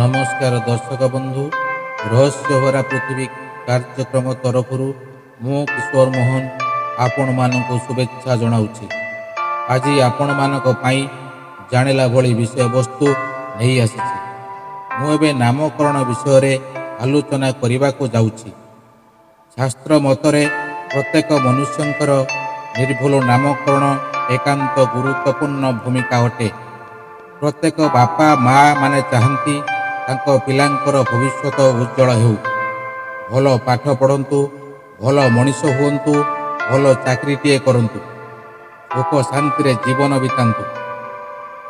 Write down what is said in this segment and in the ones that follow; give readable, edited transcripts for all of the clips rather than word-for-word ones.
ନମସ୍କାର ଦର୍ଶକ ବନ୍ଧୁ, ରହସ୍ୟଭରା ପୃଥିବୀ କାର୍ଯ୍ୟକ୍ରମ ତରଫରୁ ମୁଁ କିଶୋର ମୋହନ ଆପଣମାନଙ୍କୁ ଶୁଭେଚ୍ଛା ଜଣାଉଛି। ଆଜି ଆପଣମାନଙ୍କ ପାଇଁ ଜାଣିଲା ଭଳି ବିଷୟବସ୍ତୁ ନେଇ ଆସିଛି। ମୁଁ ଏବେ ନାମକରଣ ବିଷୟରେ ଆଲୋଚନା କରିବାକୁ ଯାଉଛି। ଶାସ୍ତ୍ର ମତରେ ପ୍ରତ୍ୟେକ ମନୁଷ୍ୟଙ୍କର ନିର୍ଭୁଲ ନାମକରଣ ଏକାନ୍ତ ଗୁରୁତ୍ୱପୂର୍ଣ୍ଣ ଭୂମିକା ଅଟେ। ପ୍ରତ୍ୟେକ ବାପା ମା ମାନେ ଚାହାନ୍ତି ତାଙ୍କ ପିଲାଙ୍କର ଭବିଷ୍ୟତ ଉଜ୍ଜଳ ହେଉ, ଭଲ ପାଠ ପଢ଼ନ୍ତୁ, ଭଲ ମଣିଷ ହୁଅନ୍ତୁ, ଭଲ ଚାକିରିଟିଏ କରନ୍ତୁ, ସୁଖ ଶାନ୍ତିରେ ଜୀବନ ବିତାନ୍ତୁ।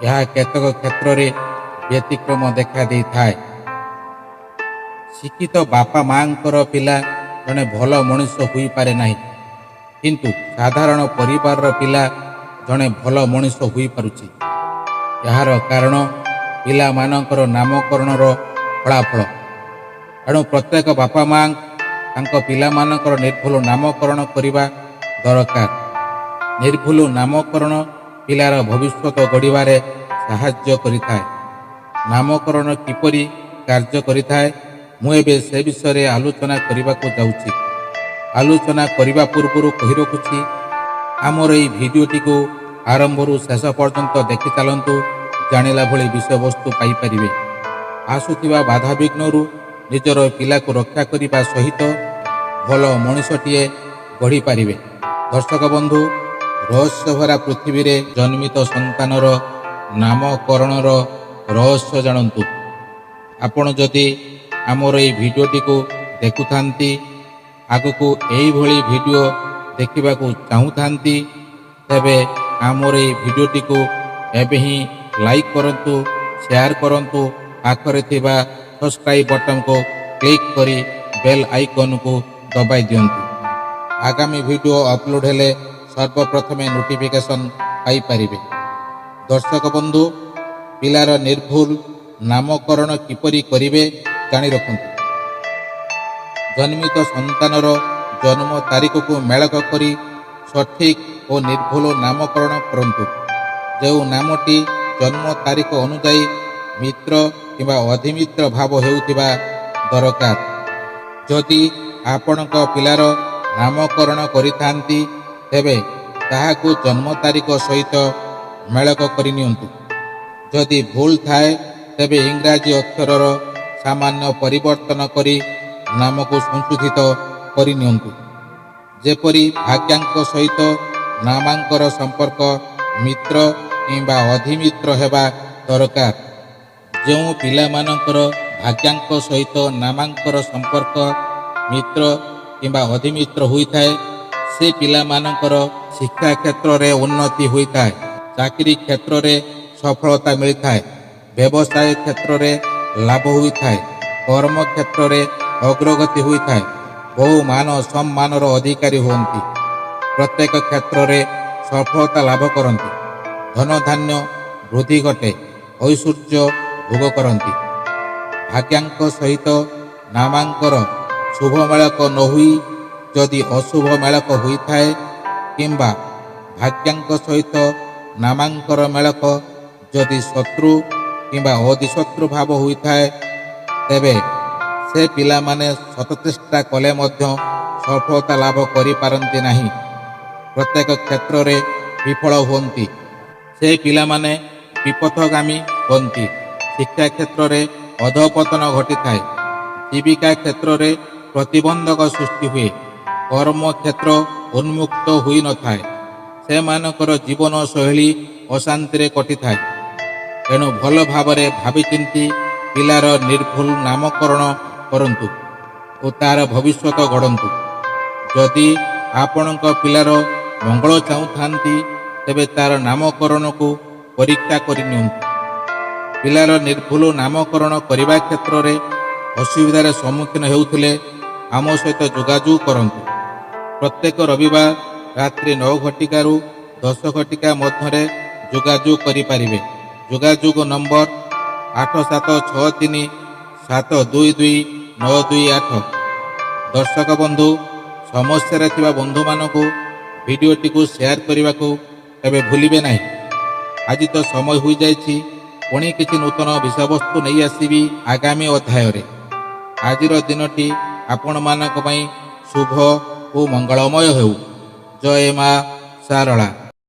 ଏହା କେତେକ କ୍ଷେତ୍ରରେ ବ୍ୟତିକ୍ରମ ଦେଖା ଦେଇଥାଏ। ଶିକ୍ଷିତ ବାପା ମାଙ୍କର ପିଲା ଜଣେ ଭଲ ମଣିଷ ହୋଇପାରେ ନାହିଁ, କିନ୍ତୁ ସାଧାରଣ ପରିବାରର ପିଲା ଜଣେ ଭଲ ମଣିଷ ହୋଇପାରୁଛି। ଏହାର କାରଣ ପିଲାମାନଙ୍କର ନାମକରଣର ଫଳାଫଳ। ଏଣୁ ପ୍ରତ୍ୟେକ ବାପା ମା ତାଙ୍କ ପିଲାମାନଙ୍କର ନିର୍ଭୁଲ ନାମକରଣ କରିବା ଦରକାର। ନିର୍ଭୁଲ ନାମକରଣ ପିଲାର ଭବିଷ୍ୟତ ଗଢ଼ିବାରେ ସାହାଯ୍ୟ କରିଥାଏ। ନାମକରଣ କିପରି କାର୍ଯ୍ୟ କରିଥାଏ, ମୁଁ ଏବେ ସେ ବିଷୟରେ ଆଲୋଚନା କରିବାକୁ ଯାଉଛି। ଆଲୋଚନା କରିବା ପୂର୍ବରୁ କହି ରଖୁଛି, ଆମର ଏହି ଭିଡ଼ିଓଟିକୁ ଆରମ୍ଭରୁ ଶେଷ ପର୍ଯ୍ୟନ୍ତ ଦେଖି ଚାଲନ୍ତୁ, ଜାଣିଲା ଭଳି ବିଷୟବସ୍ତୁ ପାଇପାରିବେ। ଆସୁଥିବା ବାଧାବିଘ୍ନରୁ ନିଜର ପିଲାକୁ ରକ୍ଷା କରିବା ସହିତ ଭଲ ମଣିଷଟିଏ ଗଢ଼ିପାରିବେ। ଦର୍ଶକ ବନ୍ଧୁ, ରହସ୍ୟଭରା ପୃଥିବୀରେ ଜନ୍ମିତ ସନ୍ତାନର ନାମକରଣର ରହସ୍ୟ ଜାଣନ୍ତୁ। ଆପଣ ଯଦି ଆମର ଏହି ଭିଡ଼ିଓଟିକୁ ଦେଖୁଥାନ୍ତି, ଆଗକୁ ଏଇଭଳି ଭିଡ଼ିଓ ଦେଖିବାକୁ ଚାହୁଁଥାନ୍ତି, ତେବେ ଆମର ଏହି ଭିଡ଼ିଓଟିକୁ ଏବେ ହିଁ ଲାଇକ୍ କରନ୍ତୁ, ସେୟାର କରନ୍ତୁ, ପାଖରେ ଥିବା ସବସ୍କ୍ରାଇବ୍ ବଟନକୁ କ୍ଲିକ୍ କରି ବେଲ୍ ଆଇକନ୍କୁ ଦବାଇ ଦିଅନ୍ତୁ। ଆଗାମୀ ଭିଡ଼ିଓ ଅପଲୋଡ଼ ହେଲେ ସର୍ବପ୍ରଥମେ ନୋଟିଫିକେସନ୍ ପାଇପାରିବେ। ଦର୍ଶକ ବନ୍ଧୁ, ପିଲାର ନିର୍ଭୁଲ ନାମକରଣ କିପରି କରିବେ ଜାଣି ରଖନ୍ତୁ। ଜନ୍ମିତ ସନ୍ତାନର ଜନ୍ମ ତାରିଖକୁ ମେଳକ କରି ସଠିକ୍ ଓ ନିର୍ଭୁଲ ନାମକରଣ କରନ୍ତୁ। ଯେଉଁ ନାମଟି ଜନ୍ମ ତାରିଖ ଅନୁଯାୟୀ ମିତ୍ର କିମ୍ବା ଅଧିମିତ୍ର ଭାବ ହେଉଥିବା ଦରକାର। ଯଦି ଆପଣଙ୍କ ପିଲାର ନାମକରଣ କରିଥାନ୍ତି, ତେବେ ତାହାକୁ ଜନ୍ମ ତାରିଖ ସହିତ ମେଳକ କରିନିଅନ୍ତୁ। ଯଦି ଭୁଲ ଥାଏ, ତେବେ ଇଂରାଜୀ ଅକ୍ଷରର ସାମାନ୍ୟ ପରିବର୍ତ୍ତନ କରି ନାମକୁ ସଂଶୋଧିତ କରିନିଅନ୍ତୁ। ଯେପରି ଭାଗ୍ୟାଙ୍କ ସହିତ ନାମାଙ୍କର ସମ୍ପର୍କ ମିତ୍ର କିମ୍ବା ଅଧିମିତ୍ର ହେବା ଦରକାର। ଯେଉଁ ପିଲାମାନଙ୍କର ଭାଗ୍ୟାଙ୍କ ସହିତ ନାମାଙ୍କର ସମ୍ପର୍କ ମିତ୍ର କିମ୍ବା ଅଧିମିତ୍ର ହୋଇଥାଏ, ସେ ପିଲାମାନଙ୍କର ଶିକ୍ଷା କ୍ଷେତ୍ରରେ ଉନ୍ନତି ହୋଇଥାଏ, ଚାକିରି କ୍ଷେତ୍ରରେ ସଫଳତା ମିଳିଥାଏ, ବ୍ୟବସାୟ କ୍ଷେତ୍ରରେ ଲାଭ ହୋଇଥାଏ, କର୍ମ କ୍ଷେତ୍ରରେ ଅଗ୍ରଗତି ହୋଇଥାଏ, ବହୁ ମାନ ସମ୍ମାନର ଅଧିକାରୀ ହୁଅନ୍ତି, ପ୍ରତ୍ୟେକ କ୍ଷେତ୍ରରେ ସଫଳତା ଲାଭ କରନ୍ତି, ଧନଧାନ୍ୟ ବୃଦ୍ଧି ଘଟେ, ଐଶ୍ୱର୍ଯ୍ୟ ଭୋଗ କରନ୍ତି। ଭାଗ୍ୟାଙ୍କ ସହିତ ନାମାଙ୍କର ଶୁଭ ମେଳକ ନ ହୋଇ ଯଦି ଅଶୁଭ ମେଳକ ହୋଇଥାଏ, କିମ୍ବା ଭାଗ୍ୟାଙ୍କ ସହିତ ନାମାଙ୍କର ମେଳକ ଯଦି ଶତ୍ରୁ କିମ୍ବା ଅଧିଶତ୍ରୁ ଭାବ ହୋଇଥାଏ, ତେବେ ସେ ପିଲାମାନେ ଶତଚେଷ୍ଟା କଲେ ମଧ୍ୟ ସଫଳତା ଲାଭ କରିପାରନ୍ତି ନାହିଁ, ପ୍ରତ୍ୟେକ କ୍ଷେତ୍ରରେ ବିଫଳ ହୁଅନ୍ତି। ସେ ପିଲାମାନେ ବିପଥଗାମୀ ହୁଅନ୍ତି, ଶିକ୍ଷା କ୍ଷେତ୍ରରେ ଅଧପତନ ଘଟିଥାଏ, ଜୀବିକା କ୍ଷେତ୍ରରେ ପ୍ରତିବନ୍ଧକ ସୃଷ୍ଟି ହୁଏ, କର୍ମକ୍ଷେତ୍ର ଉନ୍ମୁକ୍ତ ହୋଇନଥାଏ, ସେମାନଙ୍କର ଜୀବନ ଶୈଳୀ ଅଶାନ୍ତିରେ କଟିଥାଏ। ତେଣୁ ଭଲ ଭାବରେ ଭାବିଚିନ୍ତି ପିଲାର ନିର୍ଭୁଲ ନାମକରଣ କରନ୍ତୁ ଓ ତାର ଭବିଷ୍ୟତ ଗଢ଼ନ୍ତୁ। ଯଦି ଆପଣଙ୍କ ପିଲାର ମଙ୍ଗଳ ଚାହୁଁଥାନ୍ତି, ତେବେ ତାର ନାମକରଣକୁ ପରୀକ୍ଷା କରିନିଅନ୍ତୁ। ପିଲାର ନିର୍ଭୁଲ ନାମକରଣ କରିବା କ୍ଷେତ୍ରରେ ଅସୁବିଧାରେ ସମ୍ମୁଖୀନ ହେଉଥିଲେ ଆମ ସହିତ ଯୋଗାଯୋଗ କରନ୍ତୁ। ପ୍ରତ୍ୟେକ ରବିବାର ରାତ୍ରି 9 ଘଟିକାରୁ 10 ଘଟିକା ମଧ୍ୟରେ ଯୋଗାଯୋଗ କରିପାରିବେ। ଯୋଗାଯୋଗ ନମ୍ବର 8763722928। ଦର୍ଶକ ବନ୍ଧୁ, ସମସ୍ୟାରେ ଥିବା ବନ୍ଧୁମାନଙ୍କୁ ଭିଡ଼ିଓଟିକୁ ସେୟାର କରିବାକୁ କେବେ ଭୁଲିବେ ନାହିଁ। ଆଜି ତ ସମୟ ହୋଇଯାଇଛି। ପୁଣି କିଛି ନୂତନ ବିଷୟବସ୍ତୁ ନେଇ ଆସିବି ଆଗାମୀ ଅଧ୍ୟାୟରେ। ଆଜିର ଦିନଟି ଆପଣମାନଙ୍କ ପାଇଁ ଶୁଭ ଓ ମଙ୍ଗଳମୟ ହେଉ। ଜୟ ମା ଶାରଳା।